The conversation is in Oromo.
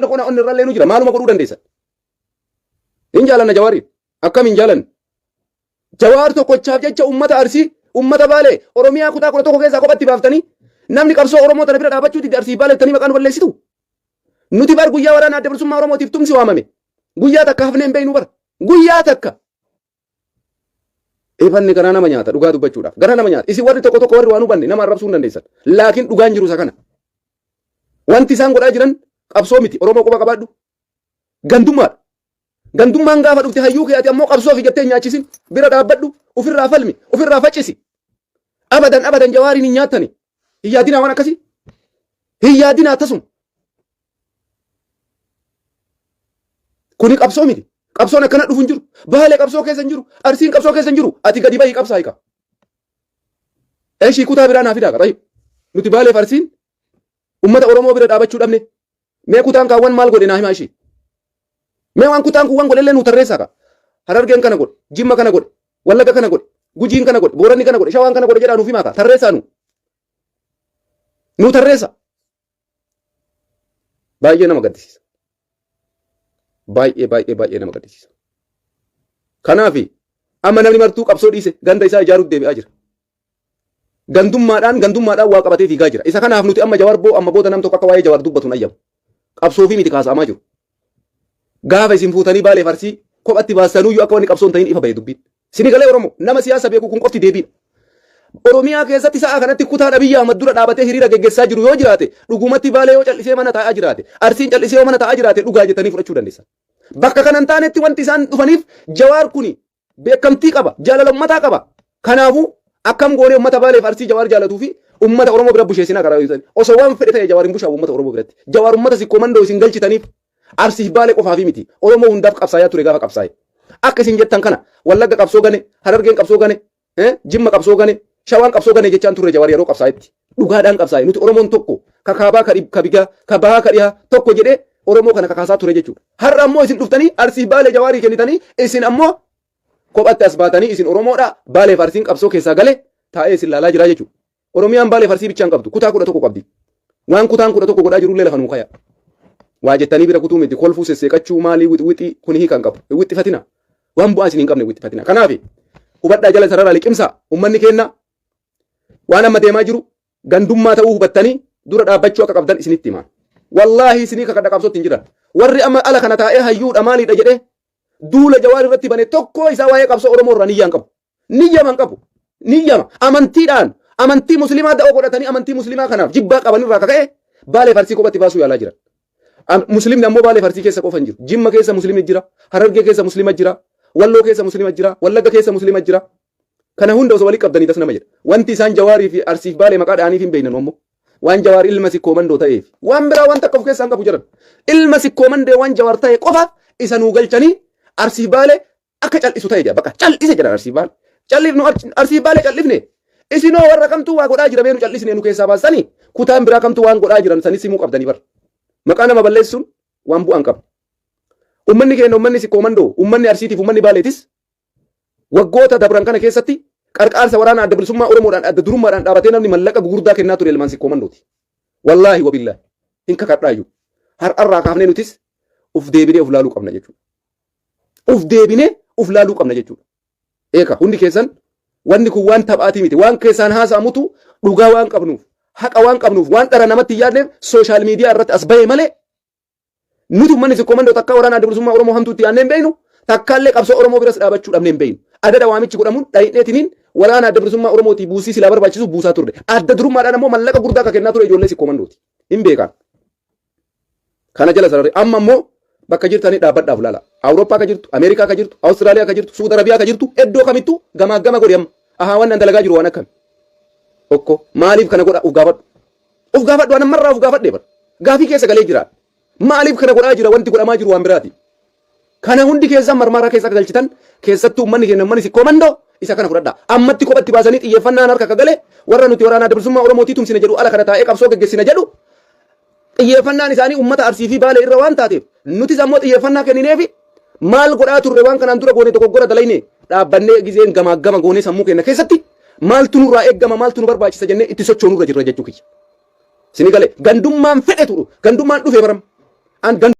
Qona onni irrallee nu jira. Maaluma godhuu dandeessan? Hin jaalanna Jawaariin. Akkam hin jaalanne? Jawaar tokkochaaf jecha ummata Arsii, ummata Baalee, Oromiyaa kutaa 11 keessaa kophatti baaftanii namni qabsoo Oromoo tana bira dhaabachuu dide Arsii Baalee jettanii maqaa nu balleessitu. Nuti bar guyyaa waraana adda bilisummaa Oromootiif tumsi waamame. Guyyaa takka hafnee hin beeknu bara. Guyyaa takka. Ifanni garaa nama nyaata dhugaa dubbachuudhaaf. Garaa nama nyaata. Isin warri tokko tokko warri waan hubanne nama arrabsuu hin dandeessan. Laakiin dhugaan jiru isa kana. Wanti isaan godhaa jiran qabsoo miti. Oromoo quba qabaadhu. Gandummaadha. Gandummaan gaafa dhufte hayyuu kee ati ammoo qabsoo fi jettee hin nyaachisin. Bira dhaabbadhu. Ofirraa falmi. Ofirraa faccisi. Abadan abadan Jawaariin hin nyaattani. Hin yaadinaa waan akkasii. Hin yaadinaa tasuma. Kuni qabsoo miti. Qabsoon akkana dhufu hin jiru. Baalee qabsoo keessa hin jiru. Arsiin qabsoo keessa hin jiru. Ati gadi bahii qabsaa'i ka. Eshii kutaa biraa naa fidaa ka. Nuti Baaleef Arsiin ummata Oromoo bira dhaabachuu dhabne. Mee kutaan kaawwan maal godhe naa himaa ishii. Mee waan kutaan kuuwwan godhellee nuu tarreessaa ka. Harargeen kana godhe, Jimma kana godhe, Wallagga kana godhe, Gujiin kana godhe, Booranni kana godhe, Shawaan kana godhe jedhaa nuuf himaa ka. Tarreessaa nu. Nuu tarreessa. Baay'ee nama gaddisiisa. Baay'ee baay'ee baay'ee nama gaddisiisa. Kanaaf amma namni martuu qabsoo dhiise ganda isaa ijaaruutti deebi'aa jira. Gandummaadhaan gandummaadhaan waa qabatee fiigaa jira. Isa kanaaf nuti amma Jawar boo amma booda nam tokko akka waa'ee Jawar dubbatu hin ayyamu. Qabsoo fi miti kaasa'amaa jiru. Gaafa isin fuutanii Baalee Arsii kophatti baastanuyyuu akka wanni qabsoo hin ta'in ifa bahe dubbiin. Sini galee Oromoo nama siyaasa beeku kun qofti deebiidha. Oromiyaa keessatti sa'a kanatti kutaan Abiyyi Ahmad dura dhaabatee hiriira geggessaa jiru yoo jiraate dhugumatti Baalee yoo callisee mana taa'aa jiraate Arsiin callisee yoo mana taa'aa jiraate dhugaa jettanii fudhachuu dandeessan. Bakka kana hin taanetti wanti isaan dhufaniif Jawaar kuni beekamtii qaba jaalala ummataa qaba. Kanaafuu akkam goonee ummata Baaleef Arsii Jawaar jaalatuu fi ummata Oromoo bira busheessinaa karaa osoo waan fedhe ta'e Jawaar hin bushaa'u ummata Oromoo biratti. Jawaar ummata sikkoo mandoo isin galchitaniif Arsiif Baalee qofaafii miti. Oromoo hundaaf qabsaayaa ture gaafa qabsaa'e. Akka isin jettan kana Wallagga qabsoo gane, Harargeen qabsoo gane, Jimma qabsoo gane, Shawaan qabsoo gane jechaan turre Jawaar yeroo qabsaa'etti. Dhugaadhaan qabsaa'e. Nuti Oromoon tokko ka kaabaa ka ka bigaa ka bahaa ka dhihaa tokko jedhee Oromoo kana kakaasaa ture jechuudha. Har'a ammoo isin dhuftanii Arsiif Baalee Jawaarii kennitanii isin ammoo kophatti as baatanii isin Oromoodha Baaleef Arsiin qabsoo keessaa gale taa'ee isin laalaa jira jechuudha. Oromiyaan Baaleef Arsii bichaa hin qabdu. Kutaa 11 qabdi. Waan kutaan 11 godhaa jirullee lafa nuu kaya. Waa jettanii bira kutuu miti. Kolfuu sesseeqachuu maalii wixwixii kuni hiika hin qabu. Hin wixxifatina. Waan bu'aa isin hin qabne hin wixxifatina. Kanaaf hubadhaa jala sarara liqimsaa. Uummanni keenna waan amma deemaa jiru gandummaa ta'uu hubattanii dura dhaabbachuu akka qabdan isinitti himaa. Wallaahi isinii kakadha qabsootti hin jiran. Warri amma ala kana taa'ee hayyuudha maaliidha jedhee duula Jawaar irratti bane tokkoo isaa waa'ee qabsoo Oromoo irraa niyyaa hin qabu. Niyyama hin qabu. Niyyama. Amantiidhaan amantii musliimaa da'oo godhatanii amantii musliimaa kanaaf jibbaa qaban irraa kaka'e Baalee Arsii kophatti baasuu yaalaa jiran. Muslimni ammoo Baalee Arsii keessa qofa hin jiru. Jimma keessa muslimni jira. Harargee keessa muslima jira. Walloo keessa muslima jira. Wallagga keessa muslima jira. Kana hunda osoo walii qabdanii tas nama jedha. Wanti isaan Jawaarii fi Arsiif Baalee maqaa dha'aniif hin beeknan ammoo. Waan Jawaar ilma sikkoo mandoo ta'eef. Waan biraa waan takka of keessaa hin qabu jedhan. Ilma sikkoo mandee waan Jawaar ta'e qofaaf isa nuu galchanii Arsiif Baalee akka cal'isu ta'e jedha. Bakka cal'ise jedhan Arsiif Baalee. Cal'ifnu Arsiif Baalee cal'ifne. Isinoo warra kamtuu waa godhaa jira mee nu cal'isne nu keessaa baastanii kutaan biraa kamtuu waan godhaa jiran sanis himuu qabdanii bar. Maqaa nama balleessuun waan bu'aa hin qabu. Ummanni keenya ummanni sikkoo mandoo ummanni Arsiitiif ummanni Baaleetis waggoota dabran kana keessatti qarqaarsa waraana adda bilisummaa Oromoodhaan adda durummaadhaan dhaabatee namni mallaqa gugurdaa kennaa ture ilmaan sikkoo mandooti. Wallaahi wabillaahi hin kakadhaayyuu. Har'arraa kaafnee nutis uf deebinee uf laaluu qabna jechuudha. Uf deebinee uf laaluu qabna jechuudha. Eeka hundi keessan wanni kun waan taphaatii miti. Waan keessaan haasa'amutu dhugaa waan qabnuuf haqa waan qabnuuf waan dhara namatti hin yaadneef sooshaal miidiyaa irratti as bahe malee nuti uummanni sikkoo mandoo takkaa waraana adda bilisummaa Oromoo hamtuutti yaadnee hin beeknu takkaallee qabsoo Oromoo biras dhaabachuu dhabnee hin beeknu. Adada waamichi godhamuun dhayin'eetiniin waraana adda bilisummaa Oromootii buusii silaa barbaachisu buusaa turre. Adda durummaadhaan ammoo mallaqa gurdaa akka kennaa ture ijoollee sikkoo mandooti. Hin beekan. Kana jala sararri amma immoo bakka jirtanii dhaabbadhaaf laala. Awurooppaa ka jirtu, Ameerikaa ka jirtu, Awustiraaliyaa ka jirtu, Suud Arabiyaa ka jirtu, iddoo kamittuu gamaa gama godhi amma. Ahaa waan an dalagaa jiru waan akkami. Okko maaliif kana godha uf gaafadhu. Uf gaafadhu an ammarraa uf gaafadhe bar. Gaafii keessa galee jira. Maaliif kana godhaa jira wanti godhamaa jiru waan biraati. Kana hundi keessan marmaaraa keessa akka galchitan keessattuu uummanni keenya uummanni sikkoo mandoo isa kana fudhadha. Ammatti kophatti baasanii xiyyeeffannaan harka akka gale warra nuti waraana adda bilisummaa Oromootii tumsina jedhu ala kana taa'ee qabsoo geggeessina jedhu xiyyeeffannaan isaanii uummata Arsii fi Baalee irra waan taateef nutis ammoo xiyyeeffannaa kennineefi maal godhaa turre waan kanaan dura goone dogoggora dalayne dhaabbannee gizeen gamaa gama goonee sammuu keenya keessatti maaltu nurraa eeggama maaltu nu barbaachisa jennee itti sochoonurra jirra jechuu kiyya. Sini galee gandummaan fedhe turu gandummaan dhufee baram. An